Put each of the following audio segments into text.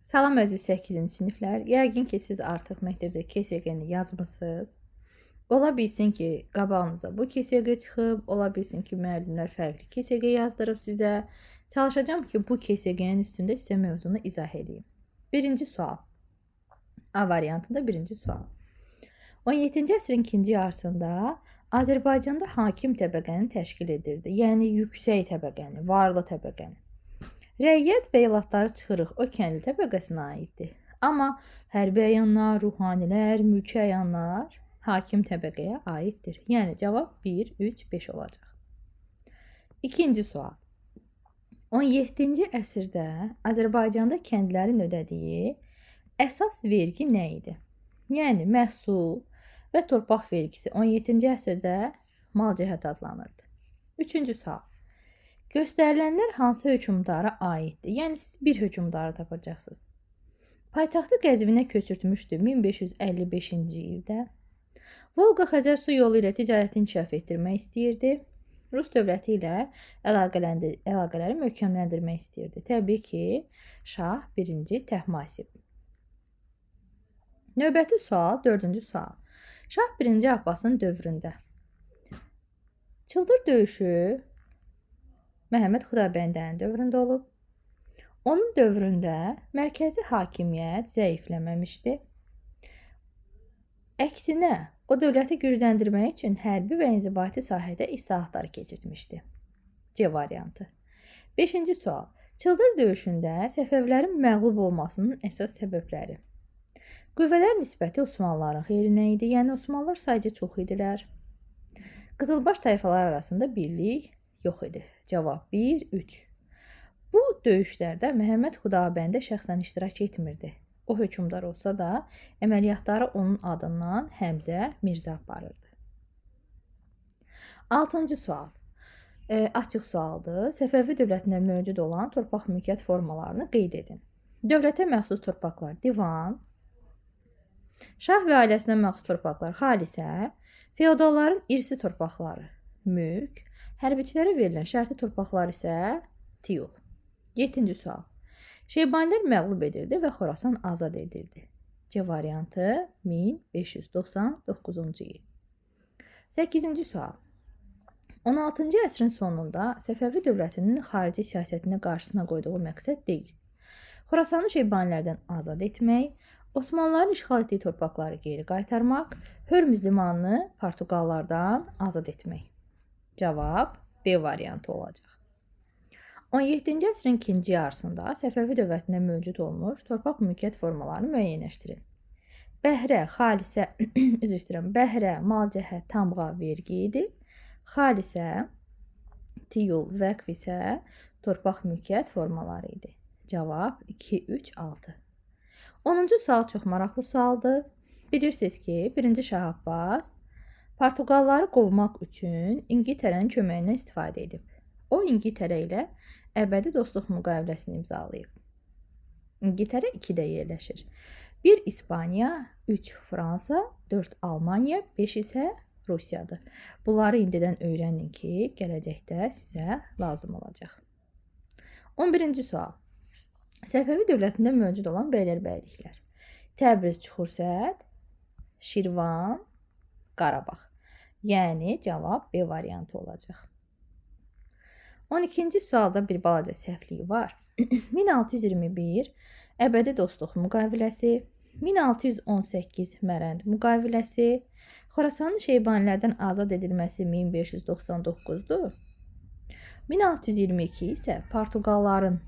Salam əziz 8-ci siniflər. Yəqin ki, siz artıq məktəbdə KSQ-ni yazmısınız. Ola bilsin ki, qabağınıza bu KSQ çıxıb, ola bilsin ki, müəllimlər fərqli KSQ yazdırıb sizə. Çalışacağam ki, bu KSQ-nin üstündə sizə mövzunu izah edeyim. Birinci sual. A variantında birinci sual. 17-ci əsrin ikinci yarısında Azərbaycanda hakim təbəqəni təşkil edirdi. Yəni yüksək təbəqəni, varlı təbəqəni. Rəiyyət və elatları çıxırıq, o kəndli təbəqəsinə aiddir. Amma hərbi əyanlar, ruhanilər, mülki əyanlar hakim təbəqəyə aiddir. Yəni cavab 1, 3, 5 olacaq. İkinci sual. 17-ci əsrdə Azərbaycanda kəndlərin ödədiyi əsas vergi nə idi? Yəni məhsul və torpaq vergisi 17-ci əsrdə mal cəhət adlanırdı. Üçüncü sual. Göstərilənlər hansı hökmdara aiddir? Yəni siz bir hökmdarı tapacaqsınız. Paytaxtı Qəzvinə köçürtmüşdü 1555-ci ildə. Volqa-Xəzər su yolu ilə ticarəti inkişaf etdirmək istəyirdi. Rus dövləti ilə əlaqələri möhkəmləndirmək istəyirdi. Təbii ki, Şah 1-ci Təhmasib. Növbəti sual, dördüncü sual. Şah 1-ci Abbasın dövründə Çıldır döyüşü Məhəmməd Xudabəndənin dövründə olub. Onun dövründə mərkəzi hakimiyyət zəifləməmişdi. Əksinə, o dövləti gücləndirmək üçün hərbi və inzibati sahədə islahatlar keçirtmişdi. C variantı. 5-ci sual. Çıldır döyüşündə Səfəvilərin məğlub olmasının əsas səbəbləri. Qüvvələr nisbəti Osmanlıların xeyrinə idi, yəni Osmanlılar sayca çox idilər. Qızılbaş tayfalar arasında birlik yox idi. Cavab 1, 3. Bu döyüşlərdə Məhəmməd Xudabəndə şəxsən iştirak etmirdi. O hökmdar olsa da, əməliyyatları onun adından Həmzə Mirzə aparırdı. 6-cı sual. Açıq sualdır. Səfəvi dövlətində mövcud olan torpaq mülkiyyət formalarını qeyd edin. Dövlətə məxsus torpaqlar divan, şah və ailəsinə məxsus torpaqlar xalisə, feodalların irsi torpaqları mülk, hərbiçilərə verilən şərti torpaqlar isə tiyul. 7-ci sual. Şeybanilər məğlub edildi və Xorasan azad edildi. C variantı 1599-cu il. 8-ci sual. 16-cı əsrin sonunda Səfəvi dövlətinin xarici siyasətinə qarşısına qoyduğu məqsəd deyil. Xorasanı Şeybanilərdən azad etmək, Osmanlıların işğal etdiyi torpaqları geri qaytarmaq, Hörmüz limanını Portuqallardan azad etmək. Cavab B variantı olacaq. 17-ci əsrin ikinci yarısında Səfəvi dövlətində mövcud olmuş torpaq mülkiyyət formalarını müəyyənləşdirin. Bəhrə, xalisə, üzr istəyirəm, bəhrə, mal cəhət, tamğa, vergi idi. Xalisə, tiyul, vəqf isə torpaq mülkiyyət formaları idi. Cavab 2, 3, 6. 10-cu sual çox maraqlı sualdır. Bilirsiniz ki, 1-ci Şah Abbas Portuqalları qovmaq üçün İngiltərənin köməyindən istifadə edib. O, İngiltərə ilə əbədi dostluq müqaviləsini imzalayıb. İngiltərə 2-də yerləşir. 1 İspaniya, 3 Fransa, 4 Almaniya, 5 isə Rusiyadır. Bunları indidən öyrənin ki, gələcəkdə sizə lazım olacaq. 11-ci sual. Səfəvi dövlətində mövcud olan bəylərbəyliklər. Təbriz, Çuxursəd, Şirvan, Qarabağ. Yəni cavab B variantı olacaq. 12-ci sualda bir balaca səhvlik var. 1621 Əbədi dostluq müqaviləsi, 1618 Mərənd müqaviləsi, Xorasanın Şeybanilərdən azad edilməsi 1599-dur. 1622 isə Portuqalların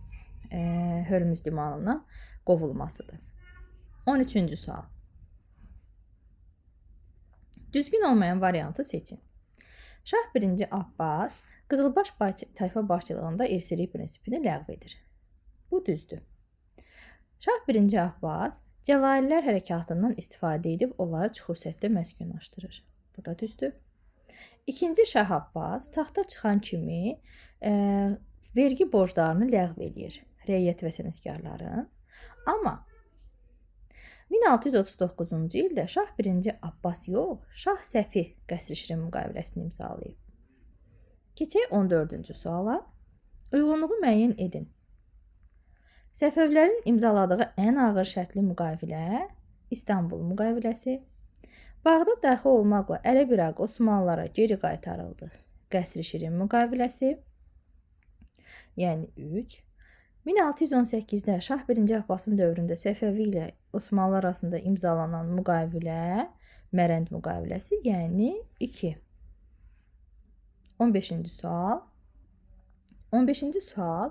Hörmüz limanından qovulmasıdır. 13-cü sual. Düzgün olmayan variantı seçin. Şah 1-ci Abbas Qızılbaş tayfa başçılığında irsilik prinsipini ləğv edir. Bu düzdür. Şah 1-ci Abbas Cəlalilər hərəkatından istifadə edib onları Çuxursəddə məskunlaşdırır. Bu da düzdür. İkinci Şah Abbas taxta çıxan kimi vergi borclarını ləğv eləyir rəiyyət və sənətkarların. Amma 1639-cu ildə Şah 1-ci Abbas yox, Şah Səfi Qəsr Şirin müqaviləsini imzalayıb. Keçək 14-cü suala. Uyğunluğu müəyyən edin. Səfəvilərin imzaladığı ən ağır şərtli müqavilə İstanbul müqaviləsi. Bağdad daxil olmaqla Ərəb İraq Osmanlılara geri qaytarıldı. Qəsr-i Şirin müqaviləsi, yəni 3. 1618-də Şah 1-ci Abbasın dövründə Səfəvi ilə Osmanlı arasında imzalanan müqavilə Mərənd müqaviləsi, yəni 2. 15-ci sual. 15-ci sual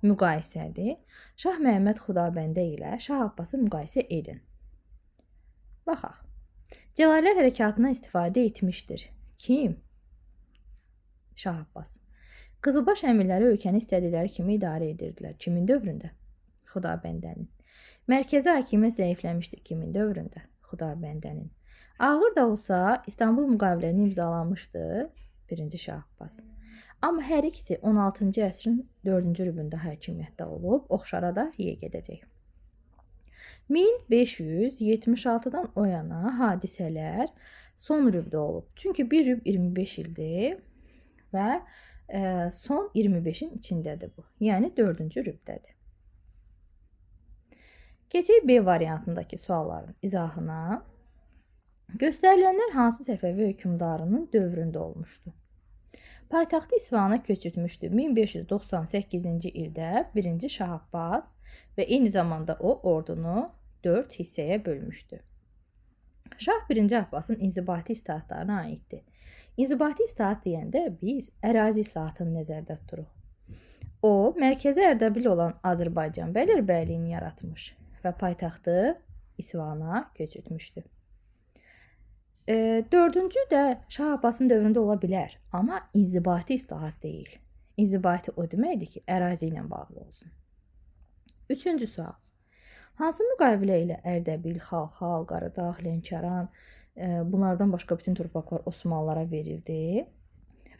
müqayisədir. Şah Məhəmməd Xudabəndə ilə Şah Abbası müqayisə edin. Baxaq. Cəlalilər hərəkatından istifadə etmişdir. Kim? Şah Abbas. Qızılbaş əmirləri ölkəni istədikləri kimi idarə edirdilər. Kimin dövründə? Xudabəndənin. Mərkəzi hakimiyyət zəifləmişdi. Kimin dövründə? Xudabəndənin. Ağır da olsa İstanbul müqaviləni imzalamışdı 1-ci Şah Abbas. Amma hər ikisi 16-cı əsrin 4-cü rübündə hakimiyyətdə olub, oxşara da yeyə gedəcək. 1576-dan o yana hadisələr son rübdə olub. Çünki bir rüb 25 ildir və son 25-in içindədir bu. Yəni 4-cü rübdədir. Keçək B variantındakı sualların izahına. Göstərilənlər hansı Səfəvi hökmdarının dövründə olmuşdu? Paytaxtı İsfahana köçürtmüşdü 1598-ci ildə 1-ci Şah Abbas və eyni zamanda o ordunu 4 hissəyə bölmüşdü. Şah 1-ci Abbasın inzibati islahatlarına aiddir. İnzibati islahat deyəndə biz ərazi islahatını nəzərdə tuturuq. O, mərkəzi Ərdəbil olan Azərbaycan bəylərbəyliyini yaratmış və paytaxtı İsfahana köçürtmüşdü. Dördüncü də Şah Abbasın dövründə ola bilər, amma inzibati islahat deyil. İnzibati o deməkdir ki, ərazi ilə bağlı olsun. Üçüncü sual. Hansı müqavilə ilə Ərdəbil, Xalxal, Qaradağ, Lənkəran, bunlardan başqa bütün torpaqlar Osmanlılara verildi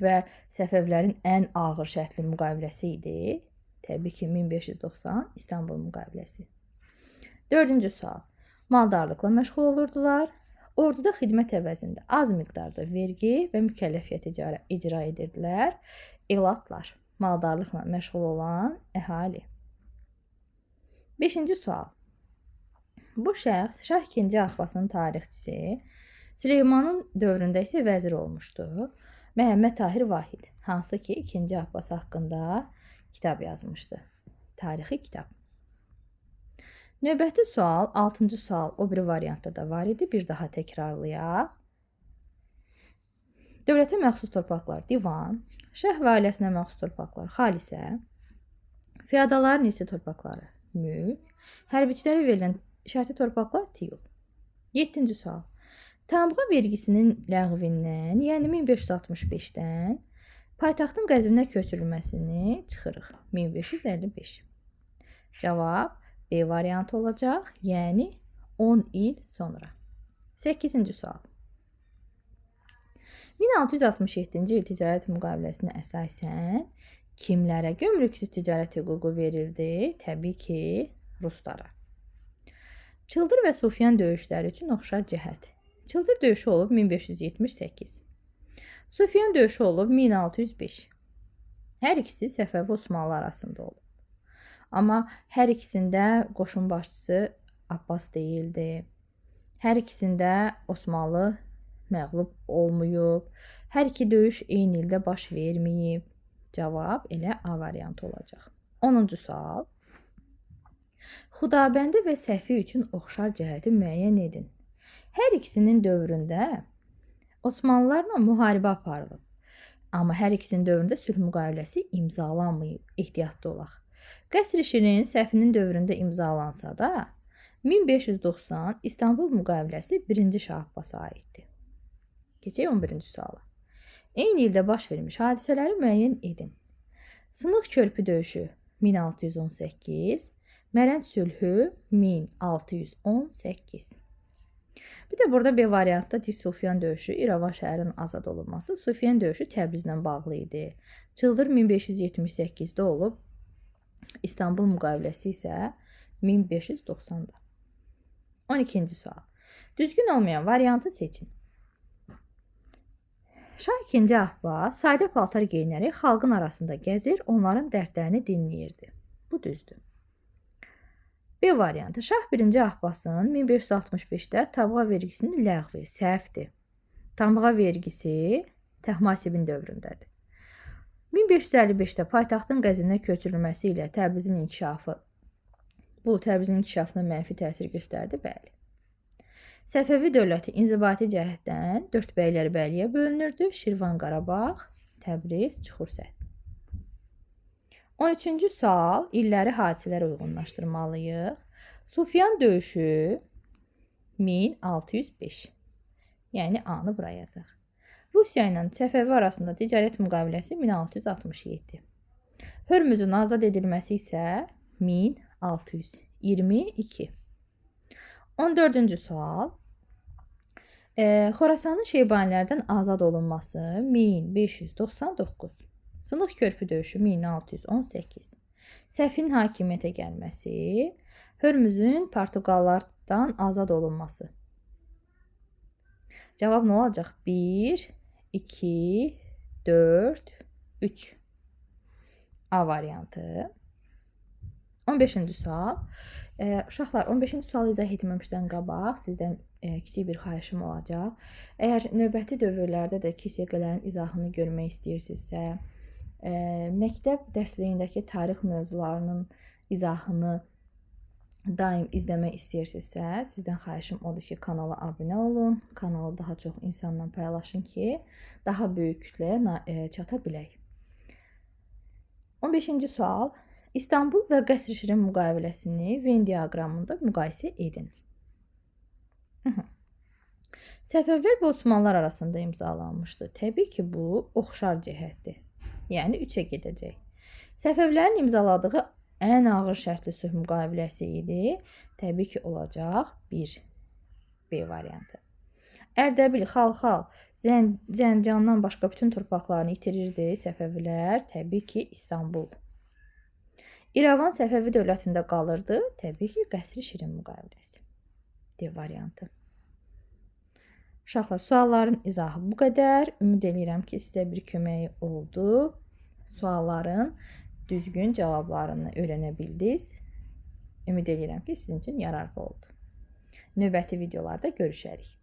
və Səfəvilərin ən ağır şərtli müqaviləsi idi? Təbii ki, 1590 İstanbul müqaviləsi. Dördüncü sual. Maldarlıqla məşğul olurdular. Orduda xidmət əvəzində az miqdarda vergi və mükəlləfiyyət icra edirdilər. Elatlar, maldarlıqla məşğul olan əhali. Beşinci sual. Bu şəxs Şah II Abbasın tarixçisi, Süleymanın dövründə isə vəzir olmuşdu. Məhəmməd Tahir Vahid, hansı ki II Abbas haqqında kitab yazmışdı. Tarixi kitab. Növbəti sual, 6-cı sual o biri variantda da var idi. Bir daha təkrarlayaq. Dövlətə məxsus torpaqlar divan, şah və ailəsinə məxsus torpaqlar xalisə, feodalların irsi torpaqları mülk, hərbiçilərə verilən şərti torpaqlar tiyul. 7-ci sual. Tamğa vergisinin ləğvindən, yəni 1565-dən paytaxtın Qəzvinə köçürülməsini çıxırıq. 1555. Cavab B variantı olacaq, yəni 10 il sonra. 8-ci sual. 1667-ci il ticarət müqaviləsinə əsasən kimlərə gömrüksüz ticarət hüququ verildi? Təbii ki, ruslara. Çıldır və Sufyan döyüşləri üçün oxşar cəhət. Çıldır döyüşü olub 1578. Sufyan döyüşü olub 1605. Hər ikisi Səfəvi Osmanlı arasında olub. Amma hər ikisində qoşun başçısı Abbas deyildi. Hər ikisində Osmanlı məğlub olmayıb. Hər iki döyüş eyni ildə baş verməyib. Cavab elə A variantı olacaq. 10-cu sual. Xudabəndə və Səfi üçün oxşar cəhəti müəyyən edin. Hər ikisinin dövründə Osmanlılarla müharibə aparılıb. Amma hər ikisinin dövründə sülh müqaviləsi imzalanmayıb. Ehtiyatlı olaq. Qəsr-i Şirin Səfinin dövründə imzalansa da 1590 İstanbul müqaviləsi 1-ci Şah Abbasa aiddir. Keçək 11-ci suala. Eyni ildə baş vermiş hadisələri müəyyən edin. Sınıq körpü döyüşü 1618, Mərənd sülhü 1618. Bir də burada B variantda Diz Sufyan döyüşü, İrəvan şəhərinin azad olunması, Sufyan döyüşü Təbrizlə bağlı idi. Çıldır 1578-də olub, İstanbul müqaviləsi isə 1590-da. 12-ci sual. Düzgün olmayan variantı seçin. Şah II Abbas sadə paltar geyinərək xalqın arasında gəzir, onların dərdlərini dinləyirdi. Bu düzdür. B variantı. Şah 1-ci Abbasın 1565-də tabğa vergisinin ləğvi səhvdir. Tamğa vergisi Təhmasibin dövründədir. 1555-də paytaxtın Qəzvinə köçürülməsi ilə Təbrizin inkişafı, bu Təbrizin inkişafına mənfi təsir göstərdi, bəli. Səfəvi dövləti inzibati cəhətdən 4 bəylərbəyiyə bölünürdü. Şirvan, Qarabağ, Təbriz, Çuxursəht. 13-cü sual, illəri hadisələrə uyğunlaşdırmalıyıq. Sufyan döyüşü 1605. Yəni A-nı bura yazaq. Rusiya ilə Səfəvi arasında ticarət müqaviləsi 1667. Hörmüzün azad edilməsi isə 1622. 14-cü sual. Xorasanın Şeybanilərdən azad olunması 1599. Sınıq körpü döyüşü 1618. Səfin hakimiyyətə gəlməsi, Hörmüzün Portuqallardan azad olunması. Cavab nə olacaq? 1, 2, 4, 3. A variantı. 15-ci sual. Uşaqlar, 15-ci sualı izah etməmişdən qabaq sizdən kiçik bir xahişim olacaq. Əgər növbəti dövrlərdə də KSQ-lərin izahını görmək istəyirsinizsə, məktəb dərsliyindəki tarix mövzularının izahını daim izləmək istəyirsinizsə, sizdən xahişim odur ki, kanala abunə olun, kanalı daha çox insanla paylaşın ki, daha böyük kütləyə çata bilək. 15-ci sual. İstanbul və Qəsr-i Şirin müqaviləsini Venn diaqramında müqayisə edin. Səfəvilər və Osmanlılar arasında imzalanmışdı. Təbii ki, bu oxşar cəhətdir. Yəni 3-ə gedəcək. Səfəvilərin imzaladığı ən ağır şərtli sülh müqaviləsi idi. Təbii ki, olacaq 1. B variantı. Ərdəbil, Xalxal, Zəncandan başqa bütün torpaqlarını itirirdi Səfəvilər. Təbii ki, İstanbul. İrəvan Səfəvi dövlətində qalırdı. Təbii ki, Qəsr-i Şirin müqaviləsi. D variantı. Uşaqlar, sualların izahı bu qədər. Ümid eləyirəm ki, sizə bir köməyi oldu. Sualların düzgün cavablarını öyrənə bildiniz. Ümid eləyirəm ki, sizin üçün yararlı oldu. Növbəti videolarda görüşərik.